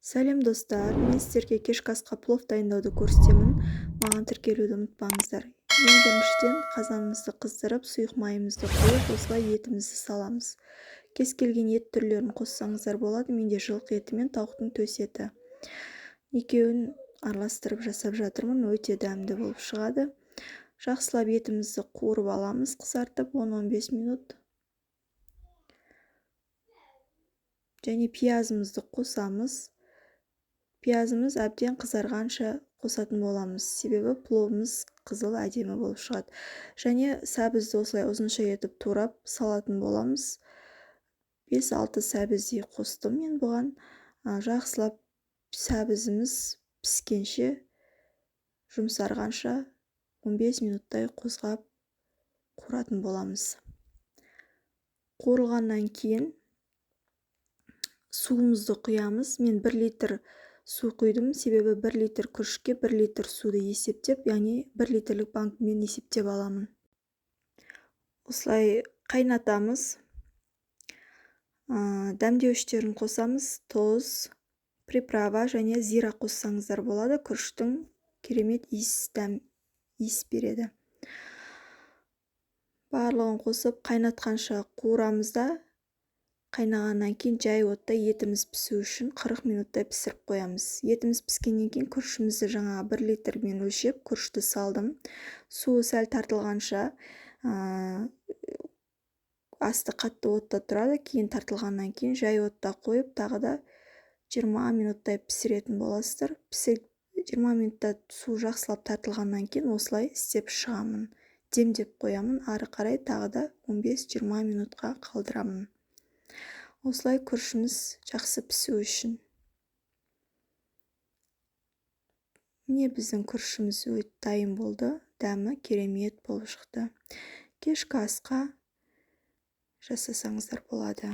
Сәлем достар, мен сіздерге кешкі асқа плов дайындауды көрсетемін. Маған тіркелуді ұмытпаңыздар. Ең біріншіден қазанымызды қыздырып, сұйық майымызды қойып, осылай етімізді саламыз. Кез келген ет түрлерін қоссаңыздар болады. Менде жылқы еті мен тауықтың төс еті. Екеуін араластырып жасап жатырмын. Өте дәмді болып шығады. Жақсылап етімізді қуырып аламыз, қызартып 10-15 минут. Және пиязымызды қосамыз. Пиязымыз әбден қызарғанша қосатын боламыз, себебі пловымыз қызыл әдемі болып шығады. Және сәбізді осылай ұзынша етіп турап салатын боламыз. 5-6 сәбіздей қостым мен бұған. Жақсылап сәбізіміз піскенше, жұмсарғанша 15 минуттай қозғап қуыратын боламыз. Қуырылғаннан кейін суымызды құямыз. Мен 1 литр су құйдым, себебі 1 литр күрішке 1 литр суды есептеп, яғни 1 литрлік банкімен есептеп аламын. Осылай қайнатамыз. Дәмдеуіштерін қосамыз, тұз, приправа және зира қоссаңыздар болады. Күріштің керемет иіс береді. Барлығын қосып қайнатқанша қуырамыз да, қайнағаннан кейін жай отта етіміз пісу үшін 40 минуттай пісіріп қоямыз. Етіміз піскеннен кейін күрішімізді жаңа 1 литрмен өлшеп күрішті салдым. Суы сәл тартылғанша, асты қатты отта тұрады. Кейін тартылғаннан кейін жай отта қойып тағы да 20 минуттай пісіретін боласыздар. 20 минутта су жақсылап тартылғаннан кейін осылай істеп шығамын. Демдеп қоямын, ары қарай тағы да 15-20 минутқа қалдырамын. Осылай күрішіміз жақсы пісу үшін. Міне біздің күрішіміз өте дайын болды. Дәмі керемет болып шықты. Кешкі асқа жасасаңыздар болады.